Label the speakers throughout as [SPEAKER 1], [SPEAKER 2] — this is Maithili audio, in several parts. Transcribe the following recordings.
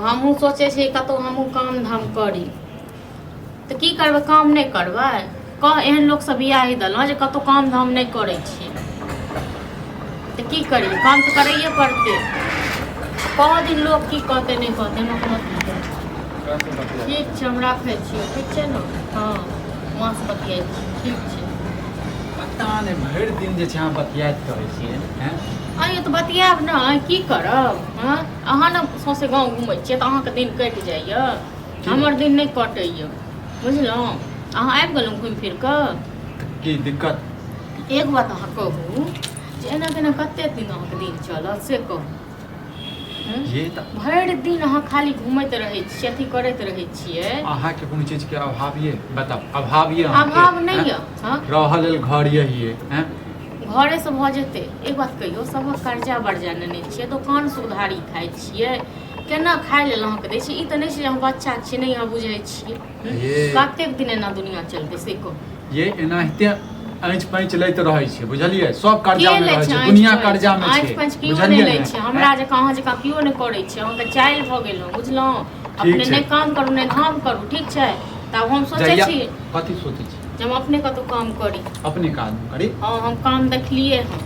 [SPEAKER 1] हमहूँ सोचै छियै कतहु हमहूँ काम धाम करी तऽ की करबै काम नहि करबै कह एहन लोकसँ बियाही देलहुँ जे कतहु काम धाम नहि करै छियै तऽ की करियै काम तऽ करैए पड़तै कह दिन लोक की कहतै नहि कहतै हमरा कोनो ठीक छै हम राखै छियै ठीक छै ने हँ माँसँ बतियाइ छी ठीक छै
[SPEAKER 2] पता नहि भरि दिन जे छै अहाँ बतियाइत रहै छियै हैं
[SPEAKER 1] अहाँ तऽ बतियाएब ने की करब हँ अहाँ ने सौंसे गाँव घुमै छियै तऽ अहाँके दिन कटि जाइए हमर दिन नहि कटैए बुझलहुँ अहाँ आबि गेलहुँ घुमि फिर कऽ
[SPEAKER 2] की दिक्कत
[SPEAKER 1] एक बात अहाँ कहू जे एना केना कतेक दिन अहाँके दिन चलत से कहू हूँ?
[SPEAKER 2] ये तऽ
[SPEAKER 1] भरि दिन अहाँ खाली घुमैत रहै छियै अथी करैत रहै छियै
[SPEAKER 2] अहाँके कोनो चीजके अभाव ये बताउ अभाव ये अहाँके
[SPEAKER 1] अभाव नहि
[SPEAKER 2] हैं?
[SPEAKER 1] यऽ हँ
[SPEAKER 2] रहऽ लेल घर यही ये हैं
[SPEAKER 1] घरेसँ भऽ जेतै एक बात कहियौ सभक कर्जा बर्जा नेने छियै दोकानसँ उधारी खाइ छियै केना खाइ लेल अहाँके दै छी ई तऽ नहि छै जे अहाँ बच्चा छियै नहि अहाँ बुझै छियै
[SPEAKER 2] ये
[SPEAKER 1] कतेक दिन एना दुनिया चलतै से कहू
[SPEAKER 2] ये एनाहिते ऐंच पैंच लैत रहै छै बुझलियै सब
[SPEAKER 1] के
[SPEAKER 2] कर्जा मे
[SPEAKER 1] लै
[SPEAKER 2] रहै
[SPEAKER 1] छै
[SPEAKER 2] छै
[SPEAKER 1] आँचि
[SPEAKER 2] दुनिया
[SPEAKER 1] पैंच?
[SPEAKER 2] कर्जा मे
[SPEAKER 1] आँचि
[SPEAKER 2] छै
[SPEAKER 1] पैंच केओ नहि
[SPEAKER 2] बुझलियै
[SPEAKER 1] लै
[SPEAKER 2] ने
[SPEAKER 1] छै हमरा जकाँ अहाँ जकाँ केओ नहि करै छै अहाँके चालि भऽ गेल हँ बुझलहुँ अपने
[SPEAKER 2] छै।
[SPEAKER 1] नहि काम करू नहि धाम करू ठीक छै तब हम सोचै
[SPEAKER 2] जहिया
[SPEAKER 1] छी
[SPEAKER 2] कथी सोचै छी
[SPEAKER 1] जे हम अपने कतहु काम करी
[SPEAKER 2] अपने काम करी
[SPEAKER 1] हँ हम काम देखलियै हँ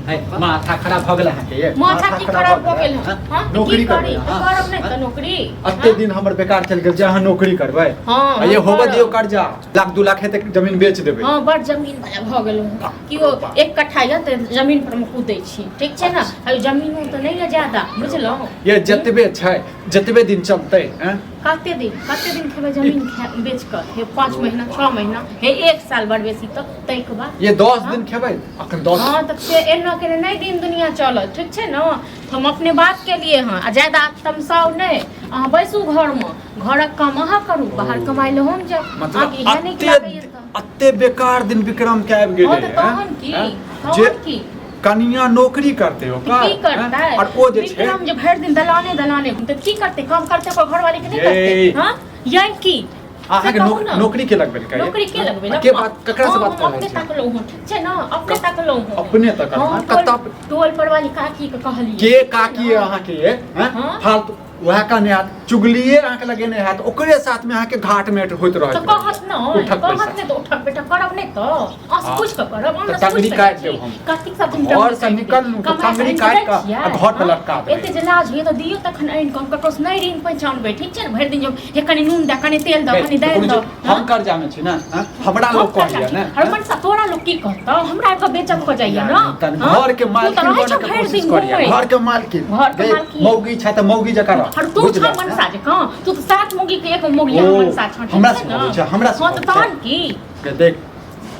[SPEAKER 2] है माथा खराब भऽ गेल अहाँके ये
[SPEAKER 1] माथा की खराब भऽ गेल हँ हँ तऽ
[SPEAKER 2] नौकरी
[SPEAKER 1] की
[SPEAKER 2] करबै
[SPEAKER 1] करी तऽ
[SPEAKER 2] अहाँ?
[SPEAKER 1] करब नहि तऽ नौकरी
[SPEAKER 2] अते
[SPEAKER 1] हँ?
[SPEAKER 2] दिन हमर बेकार चलि गेल जे अहाँ नौकरी करबै
[SPEAKER 1] हँ
[SPEAKER 2] आ ये
[SPEAKER 1] हम
[SPEAKER 2] होबऽ
[SPEAKER 1] करब।
[SPEAKER 2] दियौ कर्जा लाख दू लाख हेतै जमीन बेच देबै
[SPEAKER 1] हँ बड़ जमीन वाला भऽ गेलहुँ केओ एक कट्ठा यऽ तऽ जमीन पर हम कूदै छी ठीक छै ने अभी जमीनो तऽ नहि यऽ ज्यादा बुझलहुँ
[SPEAKER 2] ये जतबे छै जतबे दिन चलतै हैं
[SPEAKER 1] कते दिन कते दिन खेबै जमीन बेच कऽ हे 5 महीना 6 महीना हे एक साल बड़ बेसी तऽ ताहिके बाद
[SPEAKER 2] ये 10 दिन खेबै अखन 10
[SPEAKER 1] हँ तऽ से एना केने नहि दिन दुनिया चलत ठीक छै ने हम अपने बात केलिए हँ आ ज्यादा तमसाउ नहि अहाँ बैसू घरमे घरक काम अहाँ करू बाहर कमाइ लए हम जाउ
[SPEAKER 2] मतलब
[SPEAKER 1] अहाँके इएह नीक
[SPEAKER 2] अते
[SPEAKER 1] लागैए तऽ
[SPEAKER 2] अते बेकार दिन विक्रम के आबि
[SPEAKER 1] हँ
[SPEAKER 2] गेलै
[SPEAKER 1] तऽ तहन की
[SPEAKER 2] जे
[SPEAKER 1] तहन की
[SPEAKER 2] कनिया नौकरी करतै ओकर
[SPEAKER 1] की करतै
[SPEAKER 2] और ओ जे छै
[SPEAKER 1] विक्रम जे भरि दिन दलाने दलाने घुमतै की करतै काम करतै ओकर घरवाली के नहि करतै
[SPEAKER 2] ये।
[SPEAKER 1] हँ यही की
[SPEAKER 2] अहाँके
[SPEAKER 1] से कहू ने।
[SPEAKER 2] नौकरी के लगबेलकै
[SPEAKER 1] नौकरी के लगबेलक
[SPEAKER 2] के बात ककरा से
[SPEAKER 1] हँ,
[SPEAKER 2] बात
[SPEAKER 1] हम
[SPEAKER 2] कर रहल
[SPEAKER 1] अपने
[SPEAKER 2] छी
[SPEAKER 1] तकलहुँ हँ ठीक छै ने अपने तकलहुँ हँ
[SPEAKER 2] अपने तकलहुँ
[SPEAKER 1] हँ,
[SPEAKER 2] हँ, कतऽ
[SPEAKER 1] टोल पर वाली काकी के कहलियै
[SPEAKER 2] के काकी अहाँके ये हैं?
[SPEAKER 1] हँ।
[SPEAKER 2] फालतू वएह कहने हैत चुगलिए अहाँके लगेने हैत ओकरे साथमे अहाँके घाट मेट होइत रहत
[SPEAKER 1] तऽ कहत ने
[SPEAKER 2] उठक
[SPEAKER 1] कहत
[SPEAKER 2] पैसा
[SPEAKER 1] नहि तऽ उठक बैठक करब नहि तऽ अहाँ से
[SPEAKER 2] हँ।
[SPEAKER 1] पूछि कऽ करब अहाँ
[SPEAKER 2] तऽ
[SPEAKER 1] से
[SPEAKER 2] टंगरी
[SPEAKER 1] पूछि कऽ
[SPEAKER 2] काटि
[SPEAKER 1] जाइ
[SPEAKER 2] देब
[SPEAKER 1] छी।
[SPEAKER 2] हम।
[SPEAKER 1] कथीक साथ हम
[SPEAKER 2] घर
[SPEAKER 1] टंगरी
[SPEAKER 2] से
[SPEAKER 1] काटि
[SPEAKER 2] निकललहुँ
[SPEAKER 1] देब?
[SPEAKER 2] तऽ
[SPEAKER 1] कमाइ से
[SPEAKER 2] टंगरी
[SPEAKER 1] आनि कऽ
[SPEAKER 2] काटि
[SPEAKER 1] दै
[SPEAKER 2] कऽ
[SPEAKER 1] छियै?
[SPEAKER 2] आ घर पर
[SPEAKER 1] हँ?
[SPEAKER 2] लटका देबै।
[SPEAKER 1] एते जे लाज होइए तऽ दियौ तखन आनि कऽ हम ककरोसँ नहि ऋण पैंच अनबै ठीक छै ने भरि दिन जे हे कनि नून दए कनि तेल दऽ कनि दालि दऽ
[SPEAKER 2] हम कर्जा में छी ना हाँ? हमरा लोग कहैया ने
[SPEAKER 1] हर मनसा तोरा लोग की कहतौ हमरा आबि कऽ बेचत कऽ जाइया ना
[SPEAKER 2] तन
[SPEAKER 1] हाँ?
[SPEAKER 2] घर के
[SPEAKER 1] तू तऽ
[SPEAKER 2] मालकिन
[SPEAKER 1] रहै
[SPEAKER 2] बने
[SPEAKER 1] छौ
[SPEAKER 2] के
[SPEAKER 1] भरि
[SPEAKER 2] कोशिश
[SPEAKER 1] दिन
[SPEAKER 2] करिया
[SPEAKER 1] घुमैत।
[SPEAKER 2] घर के मालकिन
[SPEAKER 1] घर के
[SPEAKER 2] गे,
[SPEAKER 1] मालकिन।
[SPEAKER 2] मौगी छै तऽ मौगी जकाँ रह
[SPEAKER 1] और तू
[SPEAKER 2] बुझले?
[SPEAKER 1] छह मनसा जकाँ तू तऽ सात मौगी के एक मौगी
[SPEAKER 2] ओ,
[SPEAKER 1] मनसा छह ठीक
[SPEAKER 2] हमरा
[SPEAKER 1] छै
[SPEAKER 2] सिखाबै
[SPEAKER 1] ने
[SPEAKER 2] छै, हमरा
[SPEAKER 1] हँ तऽ
[SPEAKER 2] सिखाबै छै।
[SPEAKER 1] तहन की
[SPEAKER 2] के देख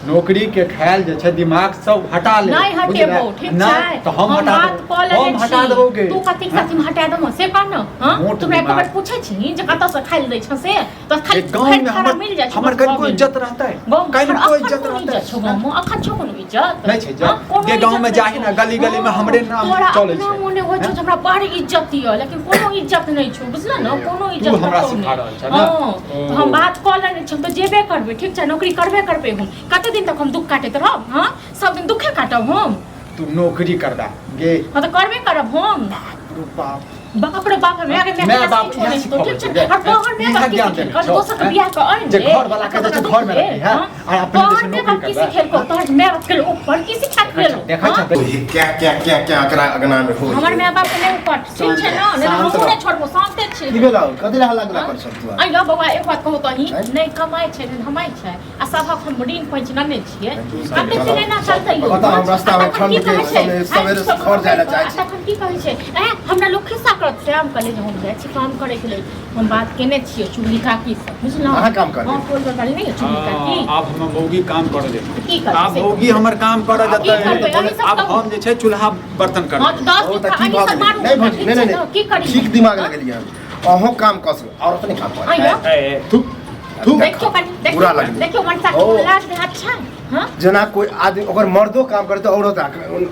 [SPEAKER 2] नौकरी के ख्याल जे छै दिमाग सब हटा ले
[SPEAKER 1] नहि हटेबो
[SPEAKER 2] बुझले?
[SPEAKER 1] ठीक
[SPEAKER 2] नहि
[SPEAKER 1] छै
[SPEAKER 2] तऽ हम हटा
[SPEAKER 1] बात
[SPEAKER 2] देबो
[SPEAKER 1] कऽ लेने
[SPEAKER 2] हम हटा
[SPEAKER 1] छी।
[SPEAKER 2] देबो गे
[SPEAKER 1] तू कथी साथी में हटा देबो से कह न हां
[SPEAKER 2] मोट
[SPEAKER 1] तू हमरा एक
[SPEAKER 2] दिमाग।
[SPEAKER 1] बेर पूछै छी जे कतऽ से खाइ लए दै छ से तऽ खाली
[SPEAKER 2] जे गाँव
[SPEAKER 1] भरि
[SPEAKER 2] में
[SPEAKER 1] थारा
[SPEAKER 2] हमर
[SPEAKER 1] मिल जाइ छौ
[SPEAKER 2] हमर
[SPEAKER 1] बस भऽ
[SPEAKER 2] कनिको
[SPEAKER 1] गेल।
[SPEAKER 2] इज्जत रहतै
[SPEAKER 1] गाँव में
[SPEAKER 2] कनिको
[SPEAKER 1] अखन
[SPEAKER 2] इज्जत
[SPEAKER 1] कोनो
[SPEAKER 2] रहतै
[SPEAKER 1] इज्जत छौ गाँव में अखन छौ कोनो इज्जत
[SPEAKER 2] नहि छै इज्जत।
[SPEAKER 1] हाँ, कोनो
[SPEAKER 2] गे गाँव में
[SPEAKER 1] इज्जत
[SPEAKER 2] जाही
[SPEAKER 1] नहि
[SPEAKER 2] ने,
[SPEAKER 1] छौ।
[SPEAKER 2] गली गली में
[SPEAKER 1] हाँ,
[SPEAKER 2] हमरे नाम
[SPEAKER 1] तोरा
[SPEAKER 2] चलै
[SPEAKER 1] अपना
[SPEAKER 2] छै।
[SPEAKER 1] मोने होइ छौ जे हमरा बड़ इज्जत यऽ लेकिन कोनो इज्जत नहि छौ बुझल ने कोनो
[SPEAKER 2] तू
[SPEAKER 1] इज्जत
[SPEAKER 2] हमरा
[SPEAKER 1] कतौ
[SPEAKER 2] सिखा
[SPEAKER 1] नहि।
[SPEAKER 2] रहल छह ने?
[SPEAKER 1] हाँ, तऽ हम
[SPEAKER 2] ओ।
[SPEAKER 1] बात कऽ लेने छी हम तऽ जेबे करबै ठीक छै नौकरी करबे करबै हम कते दिन तक हम दुख काटैत रहब हाँ सब दिन दुखे काटब हम
[SPEAKER 2] तू नौकरी करदा गे
[SPEAKER 1] हाँ तऽ करबे करब हम
[SPEAKER 2] बाप रे बाप
[SPEAKER 1] बाप रे बाप हमरा के
[SPEAKER 2] माय
[SPEAKER 1] माय
[SPEAKER 2] बाप
[SPEAKER 1] छोड़े
[SPEAKER 2] इएह
[SPEAKER 1] तो ठीक छै
[SPEAKER 2] सिखबै
[SPEAKER 1] और तोहर माय
[SPEAKER 2] इएह
[SPEAKER 1] बाप की
[SPEAKER 2] ज्ञान
[SPEAKER 1] सिखेलकौ
[SPEAKER 2] देने छौ,
[SPEAKER 1] दोसर के
[SPEAKER 2] हैं?
[SPEAKER 1] बियाह कऽ आनि
[SPEAKER 2] जे
[SPEAKER 1] ले,
[SPEAKER 2] घर वाला कहै छै घर में रखी है, आ अपने जे
[SPEAKER 1] तोहर
[SPEAKER 2] छै
[SPEAKER 1] माय
[SPEAKER 2] नौकरी
[SPEAKER 1] बाप की
[SPEAKER 2] करबै।
[SPEAKER 1] सिखेलकौ तोहर माय बाप के ऊपर की सिखा गेलौ
[SPEAKER 2] देखै
[SPEAKER 1] हाँ?
[SPEAKER 2] छै
[SPEAKER 3] ये क्या क्या क्या क्या एकरा अगना में हो
[SPEAKER 1] हमर माय बाप के नहि ऊपर ठीक छै ना नहि तऽ
[SPEAKER 3] शांत
[SPEAKER 1] हमहूँ
[SPEAKER 3] रह।
[SPEAKER 1] नहि छोड़बो शान्ते छी
[SPEAKER 3] की भेलौ कथी ला हल्ला गुल्ला कर सब तू
[SPEAKER 1] अइ लऽ बौआ एक बात कहू तही
[SPEAKER 3] आँय?
[SPEAKER 1] नहि कमाइ छै नहि धमाइ छै आ सभक हम ऋण पैंच नेने छियै कतेक दिन एना चलतै यौ
[SPEAKER 3] बताउ, हम रास्ता मे
[SPEAKER 1] आ तखन की
[SPEAKER 3] ठंड के
[SPEAKER 1] कहै छै?
[SPEAKER 3] सबेरे- सबेरे
[SPEAKER 1] आँय,
[SPEAKER 3] घर जाय लए चाहै छी।
[SPEAKER 1] आ तखन की कहै छै ऐं हमरा लोक खिस्सा करत से हम कहलियै जे हम जाइ छी काम करैके लेल हम बात केने छियै चुगली काकी से बुझलहुँ
[SPEAKER 3] अहाँ काम करबै?
[SPEAKER 1] हँ टोल पर नहि चुगली काकी
[SPEAKER 2] आब हमर मौगी काम करऽ जेतै
[SPEAKER 1] की करबै
[SPEAKER 2] आब
[SPEAKER 1] से?
[SPEAKER 2] मौगी हमर काम करऽ
[SPEAKER 1] की
[SPEAKER 2] जेतै
[SPEAKER 1] करबै? अहीं सब
[SPEAKER 2] आब
[SPEAKER 1] कहू।
[SPEAKER 2] हम जे छै चूल्हा बर्तन
[SPEAKER 1] हँ
[SPEAKER 2] करबै
[SPEAKER 1] तऽ 10
[SPEAKER 3] ओ
[SPEAKER 1] दिन
[SPEAKER 3] तऽ की
[SPEAKER 1] अहीं
[SPEAKER 3] भऽ
[SPEAKER 1] सब
[SPEAKER 3] गेलै
[SPEAKER 1] मारू
[SPEAKER 3] नहि भौजी
[SPEAKER 1] ठीक
[SPEAKER 3] नहि
[SPEAKER 1] छै
[SPEAKER 3] नहि
[SPEAKER 1] ने? की करी
[SPEAKER 3] ठीक दिमाग लगेलियै हन अहूँ काम कऽ सकै औरत नहि काम
[SPEAKER 1] आँय
[SPEAKER 3] करै
[SPEAKER 1] यौ।
[SPEAKER 2] ए, ए, थू थू
[SPEAKER 1] देखियौ कनि
[SPEAKER 3] बुरा
[SPEAKER 1] देखियौ
[SPEAKER 3] लगलै।
[SPEAKER 1] देखियौ मनसा
[SPEAKER 3] ओ।
[SPEAKER 1] के लाज देह अच्छा हाँ?
[SPEAKER 3] जेना कोई आदमी ओकर मर्दो काम करते औरत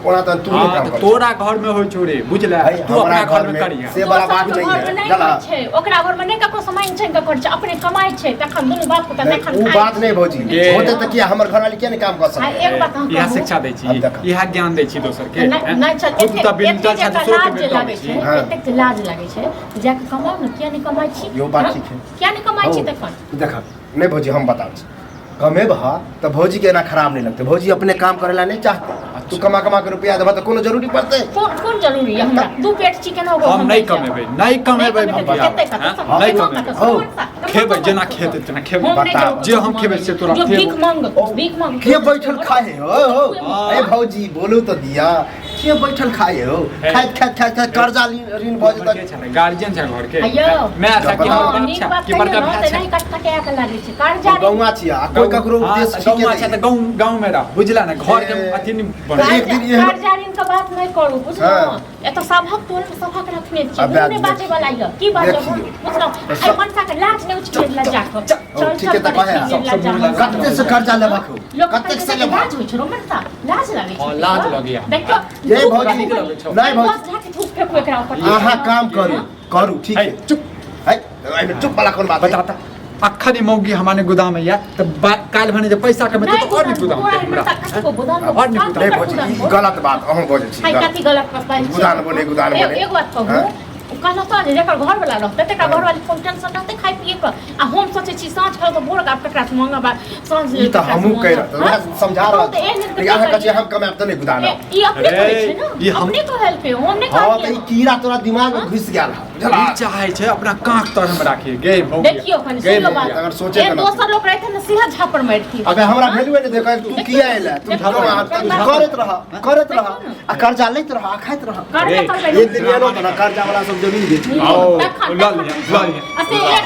[SPEAKER 3] ओना त तू
[SPEAKER 2] हाँ,
[SPEAKER 3] काम
[SPEAKER 2] तऽ
[SPEAKER 3] कर
[SPEAKER 2] तोरा घर में होइ छौ रे बुझले
[SPEAKER 3] भाई,
[SPEAKER 2] तू
[SPEAKER 3] हमरा
[SPEAKER 2] अपना घर
[SPEAKER 3] घर
[SPEAKER 2] में
[SPEAKER 3] में
[SPEAKER 2] करिहे
[SPEAKER 3] से बड़ा
[SPEAKER 1] दोसर
[SPEAKER 3] बात
[SPEAKER 1] के
[SPEAKER 3] नहीं
[SPEAKER 1] घर में
[SPEAKER 3] है
[SPEAKER 1] नहि
[SPEAKER 3] जाला
[SPEAKER 1] होइ छै, ओकरा घर में नहि ककरो सामान छै ककर छै, अपने कमाइ छै तखन दुनू बाप पुता
[SPEAKER 3] नहीं,
[SPEAKER 1] तखन
[SPEAKER 3] उ
[SPEAKER 1] खाइ
[SPEAKER 3] बात
[SPEAKER 1] छै।
[SPEAKER 3] नहीं भौजी
[SPEAKER 2] ये-
[SPEAKER 3] होते त किया हमर घरवाली किया नहीं काम कर
[SPEAKER 1] आ
[SPEAKER 3] सके
[SPEAKER 1] एक बात अहाँ
[SPEAKER 2] इएह
[SPEAKER 1] कहू
[SPEAKER 2] शिक्षा दै छी
[SPEAKER 3] अब देखा।
[SPEAKER 2] इएह ज्ञान दै छी दोसर के
[SPEAKER 1] नहि नहि चल
[SPEAKER 2] खुद
[SPEAKER 1] एतेक
[SPEAKER 2] तऽ बिनटल
[SPEAKER 1] एतेक
[SPEAKER 2] छै
[SPEAKER 1] जे
[SPEAKER 2] दोसरो के
[SPEAKER 1] लाज
[SPEAKER 2] बिनटल
[SPEAKER 1] लागै
[SPEAKER 2] छी
[SPEAKER 1] छै
[SPEAKER 3] हाँ।
[SPEAKER 1] एतेक जे लाज लागै छै तऽ जाके कमाउ ने, किया नहि कमाइ छी?
[SPEAKER 3] यो बात
[SPEAKER 1] हाँ?
[SPEAKER 3] ठीक है।
[SPEAKER 1] किया नहि कमाइ छी
[SPEAKER 3] हौ,
[SPEAKER 1] तखन?
[SPEAKER 3] देखा नहीं भौजी हम बताबै छी कमेबह तऽ भौजी के एना खराब नहीं लगते, भौजी अपने काम करे ला नहीं चाहते। तू कमा कमा के रुपया देबह तऽ कोनो जरूरी पड़ते?
[SPEAKER 1] कोन कोन जरूरी है हमरा दू पेट चिकन होगो?
[SPEAKER 2] हम नहि कमेबै, नहि कमेबै भैया,
[SPEAKER 1] कते कते
[SPEAKER 2] हाँ?
[SPEAKER 1] सब
[SPEAKER 2] नहि
[SPEAKER 1] केना
[SPEAKER 2] कमेबै।
[SPEAKER 1] कते
[SPEAKER 3] हौ,
[SPEAKER 1] सब
[SPEAKER 2] खेबै जेना खेतै तेना खेबै।
[SPEAKER 1] हम नहि
[SPEAKER 3] बताउ।
[SPEAKER 1] जरूर
[SPEAKER 2] जे हम खेबै से तोरा
[SPEAKER 1] जो
[SPEAKER 2] खेबो।
[SPEAKER 1] भीख मांग, भीख मांग
[SPEAKER 3] के बैठल खाए हो हो?
[SPEAKER 2] हाँ।
[SPEAKER 3] ए भौजी बोलू तऽ दिया, के बैठल खाए हो?
[SPEAKER 2] हे।
[SPEAKER 3] खाइत खाइत खाइत खाइत कर्जा ऋण भऽ
[SPEAKER 2] के
[SPEAKER 3] जेतै।
[SPEAKER 2] छलै गार्जियन छै घर के
[SPEAKER 1] अय्यो।
[SPEAKER 2] माय छै कि
[SPEAKER 3] हाँ,
[SPEAKER 2] हमर बाप
[SPEAKER 1] नीक
[SPEAKER 2] छै
[SPEAKER 1] बात
[SPEAKER 2] कि बड़का
[SPEAKER 1] कहियौ ने
[SPEAKER 2] भाय
[SPEAKER 1] तऽ
[SPEAKER 2] छै?
[SPEAKER 1] नहि कटकटाए के लागै छै कर्जा ऋण।
[SPEAKER 3] गौआ छियै आ कोई ककरो
[SPEAKER 2] हाँ,
[SPEAKER 3] उद्देश्य
[SPEAKER 2] तऽ
[SPEAKER 3] ठीके
[SPEAKER 2] गौआ छै
[SPEAKER 3] नहीं।
[SPEAKER 2] तऽ गाँव गाँव में रह, बुझला ने? घर के
[SPEAKER 3] ए,
[SPEAKER 2] अथी नहीं
[SPEAKER 3] तऽ
[SPEAKER 2] बन।
[SPEAKER 3] एक दिन एहन
[SPEAKER 1] कर्जा ऋण के बात नहि करू, बुझलहुँ?
[SPEAKER 3] हाँ।
[SPEAKER 1] एतऽ सभक टोल मे सभक रखने छी।
[SPEAKER 3] अब
[SPEAKER 1] मुँह नहि बाजै वाला यऽ की बाजब?
[SPEAKER 3] देखियौ।
[SPEAKER 1] बुझलहुँ?
[SPEAKER 3] तऽ
[SPEAKER 1] आइ मनसा के लाज नहि उठि लज्जा के चल
[SPEAKER 3] ठीके
[SPEAKER 1] चल
[SPEAKER 3] तऽ
[SPEAKER 1] करै
[SPEAKER 3] कहे
[SPEAKER 1] छी
[SPEAKER 2] सब-
[SPEAKER 1] लज्जा।
[SPEAKER 2] सब मुँह
[SPEAKER 3] कते से कर्जा लेबक हो?
[SPEAKER 1] लोक
[SPEAKER 3] कतेक से
[SPEAKER 1] कहै छै,
[SPEAKER 3] लेबक?
[SPEAKER 1] लाज होइ छै रो मनसा, लाज लागै छै।
[SPEAKER 2] हाँ, लाज लगैया।
[SPEAKER 1] देखियौ
[SPEAKER 3] ये
[SPEAKER 1] थूक
[SPEAKER 3] भौजी,
[SPEAKER 1] फेकू कनी।
[SPEAKER 3] नहि भौजी।
[SPEAKER 1] बस जाके थूक फेकू एकरा ऊपर।
[SPEAKER 3] अहाँ काम करू करू, ठीक
[SPEAKER 2] है,
[SPEAKER 3] है?
[SPEAKER 2] चुप।
[SPEAKER 3] है, एहिमे चुप वाला कोन बात है?
[SPEAKER 2] बता तऽ अखन ई मौगी हमारे गोदाम में या तऽ काल्हि भने जे पैसा कमेतै
[SPEAKER 1] नहि
[SPEAKER 2] तऽ और नीक
[SPEAKER 1] गोदाम
[SPEAKER 2] गोदाम
[SPEAKER 1] तोरा
[SPEAKER 2] देब हमरा।
[SPEAKER 1] मनसा कतबो गोदाम
[SPEAKER 2] और नीक गोदाम।
[SPEAKER 3] नहीं भौजी, ई गलत बात अहूँ बजै छी
[SPEAKER 1] हाय
[SPEAKER 3] गलत।
[SPEAKER 1] कथी गलत बात बाजै छी?
[SPEAKER 3] गोदान बोले, गोदान बोले।
[SPEAKER 1] एगो बात कहू,
[SPEAKER 3] हाँ?
[SPEAKER 1] कहलहुँ तऽ जे जकर घर वाला रहतै तकरा घर वाली कोन टेंशन रहतै खाय पिए के? आ हम सोचै छी साँझ खाउ तऽ भोर आब ककरा से मांगब आ साँझ
[SPEAKER 3] ई
[SPEAKER 1] लेल
[SPEAKER 3] तऽ
[SPEAKER 1] ककरा से
[SPEAKER 3] हमहूँ कहि
[SPEAKER 1] मांगब?
[SPEAKER 3] रहल
[SPEAKER 1] हाँ?
[SPEAKER 3] छी, समझा रहल
[SPEAKER 1] तऽ एहन
[SPEAKER 3] छी।
[SPEAKER 1] तऽ
[SPEAKER 3] लेकिन अहाँ कहै छियै
[SPEAKER 1] की
[SPEAKER 3] हम कमायब तऽ नहि गोदान
[SPEAKER 1] ए,
[SPEAKER 3] आब।
[SPEAKER 1] ई अपने
[SPEAKER 2] अरे,
[SPEAKER 1] कहै छै ने,
[SPEAKER 2] ई हम-
[SPEAKER 1] अपने कहलकै, हम नहि
[SPEAKER 3] हँ तऽ
[SPEAKER 1] कहलियै।
[SPEAKER 3] ई कीड़ा तोरा दिमाग में घुसि गेल है, बुझलह?
[SPEAKER 2] ई चाहै छै अपना काँख तर हम राखी गे मौगी।
[SPEAKER 1] देखियौ कनि
[SPEAKER 2] गे
[SPEAKER 1] सुनि लो
[SPEAKER 2] मौगी।
[SPEAKER 1] बात।
[SPEAKER 3] अगर सोचे
[SPEAKER 1] ए
[SPEAKER 3] के ना।
[SPEAKER 1] दोसर लोक रहतै ने सीधा झापड़ मारितियै।
[SPEAKER 3] अबे हमरा भेलुए नहि देखै तू किया एले? तू
[SPEAKER 1] देखियौ,
[SPEAKER 3] झगड़ा
[SPEAKER 1] देखियौ।
[SPEAKER 3] करैत रह, करैत रह
[SPEAKER 1] देखियौ ने।
[SPEAKER 3] आ कर्जा लैत रह आ खाइत रह।
[SPEAKER 1] करबे
[SPEAKER 2] रे,
[SPEAKER 1] करबै।
[SPEAKER 3] एक दिन एलो तऽ ने कर्जा वाला सब जमीन बेच
[SPEAKER 2] आओ,
[SPEAKER 1] तखन
[SPEAKER 2] लऽ
[SPEAKER 1] तखन
[SPEAKER 2] लिअ, लऽ लिअ।
[SPEAKER 1] आ से एक